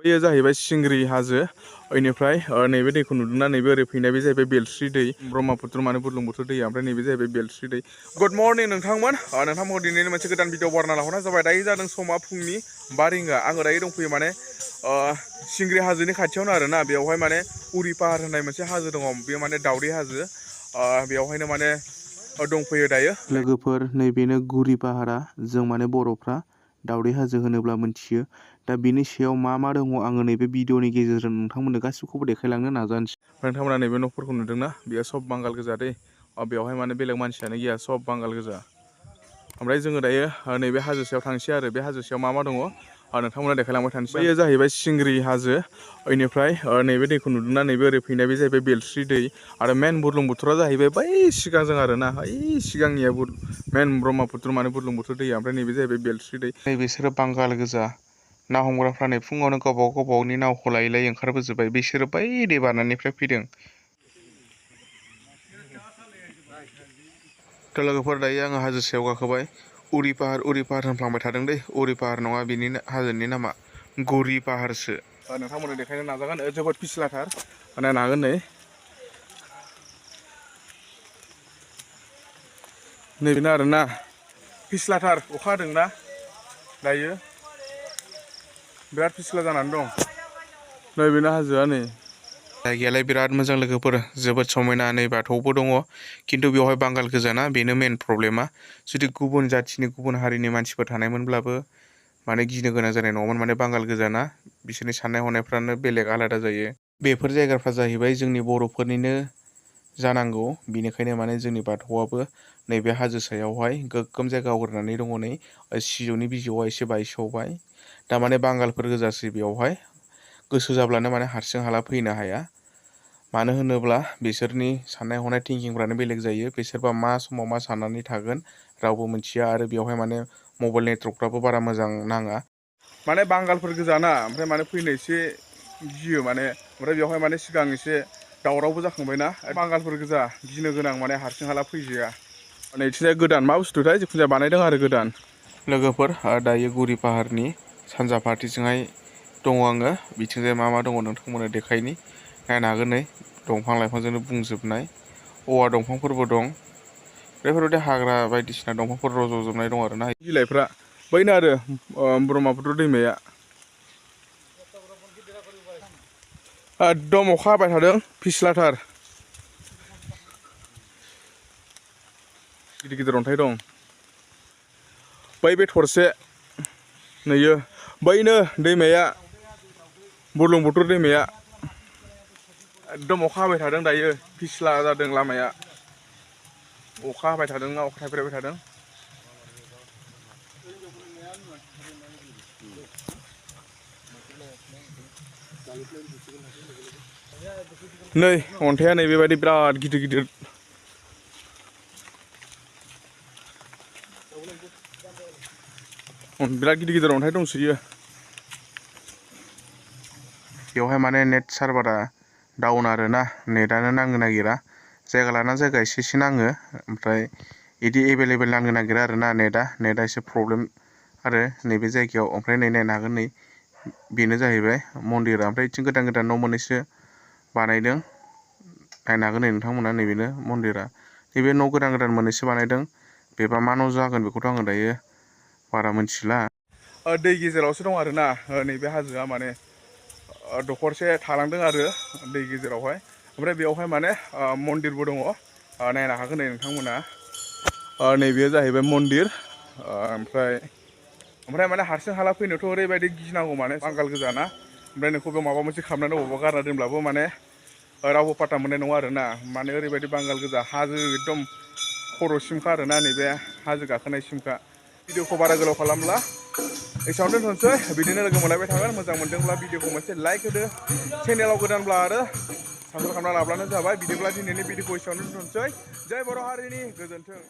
बैयो जाहैबाय सिंग्रि हाजो बेनिफ्राय नैबे दैखौ नुदोंना नैबे ओरै फैनाय बे जाहैबाय बेलस्रि दै ब्रह्मपुत्र माने बुरलुंबुथुर दैया ओमफ्राय नैबे जाहैबाय बेलस्रि दै। गुड मर्निं नोंथांमोनखौ दिनैनि मोनसे गोदान भिडिअ बरना लाहरनाय जाबाय। दायो जादों समा फुंनि 5 रिंगा। आङो दायो दंफैयो माने सिंग्रि हाजोनि खाथियावनो आरोना। बेवहाय माने उरि पाहार होननाय मोनसे हाजो दङ, बेयो माने दावदै हाजो। बेवहायनो माने दंफैयो दायो लोगोफोर। नैबेनो गुरि पाहारा, जों माने बर'फ्रा दावदै हाजो होनोब्ला मोनथियो। दा बिनि सायाव मा दङ आङो नैबे भिडिअनि गेजेरजों नोंथांमोननो गासिखौबो देखायलांनो नाजानोसै। नोंथांमोना नैबे न'फोरखौ नुदोंना, बेयो सब बांगाल गोजा दै। बेवहाय माने बेलेग मानसियानो गैया, सब बांगाल गोजा। ओमफ्राय जोङो दायो नैबे हाजो सायाव थांसै आरो बे हाजो सायाव मा दङ नोंथांमोना देखायलांबाय थानोसै। बैयो जाहैबाय सिंग्रि हाजो। बेनिफ्राय नैबे दैखौ नुदोंना, नैबे ओरै फैनाय बे जाहैबाय बेलस्रि दै। आरो मेन बुरलुंबुथुरा जाहैबाय बै सिगांजों आरोना, बै सिगांनिया मेन ब्रह्मपुत्र माने बुरलुंबुथुर दैया। ओमफ्राय नैबे जाहैबाय बेलस्रि दै। बिसोरो बांगाल गोजा। ना हमग्राफ्रा नै फुङावनो गावबागावनि नावखौ लायै ओंखारबोजोब्बाय। बिसोरो बै दै बारनायनिफ्राय फैदों। थ' लोगोफोर, दायो आङो हाजो सायाव गाखोबाय। उरि पाहार होनफ्लांबाय थादों दै। उरि पाहार नङा, बिनि हाजोनि नामा गुरि पाहारसो। नोंथांमोननो देखायनो नाजागोन। जोबोद फिस्लाथार, नायनो हागोन नै। नैबेनो आरोना, फिस्लाथार। अखा हादोंना दायो, बिराद फिस्ला जानानै दं। नैबेनो हाजोआ नै। जायगायालाय बिराद मोजां लोगोफोर, जोबोद समायना। नै बाथौबो दङ, खिन्थु बेवहाय बांगाल गोजाना, बेनो मेन प्रब्लेमा। जुदि गुबुन जाथिनि गुबुन हारिनि मानसिफोर थानायमोनब्लाबो माने गिनो गोनां जानाय नङामोन। माने बांगाल गोजाना, बिसोरनि साननाय हनायफ्रानो बेलेग आलादा जायो। बेफोर जायगाफ्रा जाहैबाय जोंनि बर'फोरनिनो जानांगौ। बिनिखायनो माने जोंनि बाथौआबो नैबे हाजो सायावहाय गोग्गोम जायगा आवग्रिनानै दङ। नै सिजौनि बिजौआ एसे बायस'बाय। दामाने बांगालफोर गोजासै बेयावहाय। गोसो जाब्लानो माने हारसिं हाला फैनो हाया। मानो होनोब्ला बिसोरनि साननाय हनाय थिंकिंफ्रानो बेलेग जायो। बिसोरबा मा समाव मा साननानै थागोन रावबो मिथिया। आरो बेवहाय माने मबाइल नेटवर्कफ्राबो बारा मोजां नाङा। माने बांगालफोर गोजाना, ओमफ्राय माने फैनो एसे गियो माने। ओमफ्राय बेवहाय माने सिगां एसे दावरावबो जाखांबायना। बांगालफोर गोजा, गिनो गोनां, माने हारसिं हाला फैजाया। नैथिंजाय गोदान मा बुस्थुथाय, जिखुनु जाया बानायदों आरो गोदान। लोगोफोर, दायो गुरि पाहारनि सानजा फारथिजोंहाय दङ आङो। बिथिंजाय मा दङ नोंथांमोननो देखायनि। नायनो हागोन नै, दंफां लाइफांजोंनो बुंजोबनाय। औवा दंफांफोरबो दं। बेफोरबायदि हाग्रा बायदिसिना दंफांफोर रज'जोबनाय दं आरोना। बिलाइफ्रा बैनो आरो ब्रह्मपुत्र दैमाया। एकदम अखा हाबाय थादों, फिस्लाथार। गिदिर गिदिर अन्थाइ दं। बै बे थरसे नैयो, बैनो दैमाया, बुरलुंबुथुर दैमाया। एकदम अखा हाबाय थादों दायो, फिस्ला जादों लामाया। अखा हाबाय थादोंना, अखा थाइफ्रिबाय थादों। नै अन्थाइया नै बेबायदि बिराद गिदिर गिदिर। बिराद गिदिर गिदिर अन्थाइ दंसोयो। बेवहाय माने नेट सार्भारा डाउन आरोना, नेटआनो नांनो नागिरा। जायगा लाना जायगा एसे नाङो, ओमफ्राय बिदि एभेलेबेल नांनो नागिरा आरोना नेटआ एसे प्रब्लेम आरो नैबे जायगायाव। ओमफ्राय नै नायनो हागोन, नै बेनो जाहैबाय मन्दिरा। ओमफ्राय बिथिं गोदान गोदान न' मोननैसो बानायदों। नायनो हागोन नै नोंथांमोना, नैबेनो मन्दिरा। नैबे न' गोदान गोदान मोननैसो बानायदों। बेबा मा न' जागोन बेखौथ' आङो दायो बारा मिथिला। दै गेजेरावसो दं आरोना नैबे हाजोआ। माने दखरसे थालांदों आरो दै गेजेरावहाय। ओमफ्राय बेयावहाय माने मन्दिरबो दङ। नायनो हागोन नै नोंथांमोना। नैबेयो जाहैबाय मन्दिर। ओमफ्राय माने हारसिं हाला फैनोथ' ओरैबायदि गिनांगौ, माने बांगाल गोजाना। ओमफ्राय नोंखौ बेयाव माबा मोनसे खालामनानै अबावबा गारना दोनब्लाबो माने रावबो पात्ता मोननाय नङा आरोना। माने ओरैबायदि बांगाल गोजा, हाजो एकदम खर'सिमखा आरोना, नैबे हाजो गाखोनायसिमखा। भिडिअखौ बारा गोलाव खालामला, एसेयावनो दोनथ'नोसै। बिदिनो लोगो मोनलायबाय थागोन। मोजां मोनदोंब्ला भिडिअखौ मोनसे लाइक होदो। चेनेलाव गोदानब्ला आरो साबस्क्राइब खालामना लाब्लानो जाबाय। बिदिब्ला दिनैनि भिडिअखौ एसेयावनो दोनथ'नोसै। जय बर' हारिनि गोजोन्थों।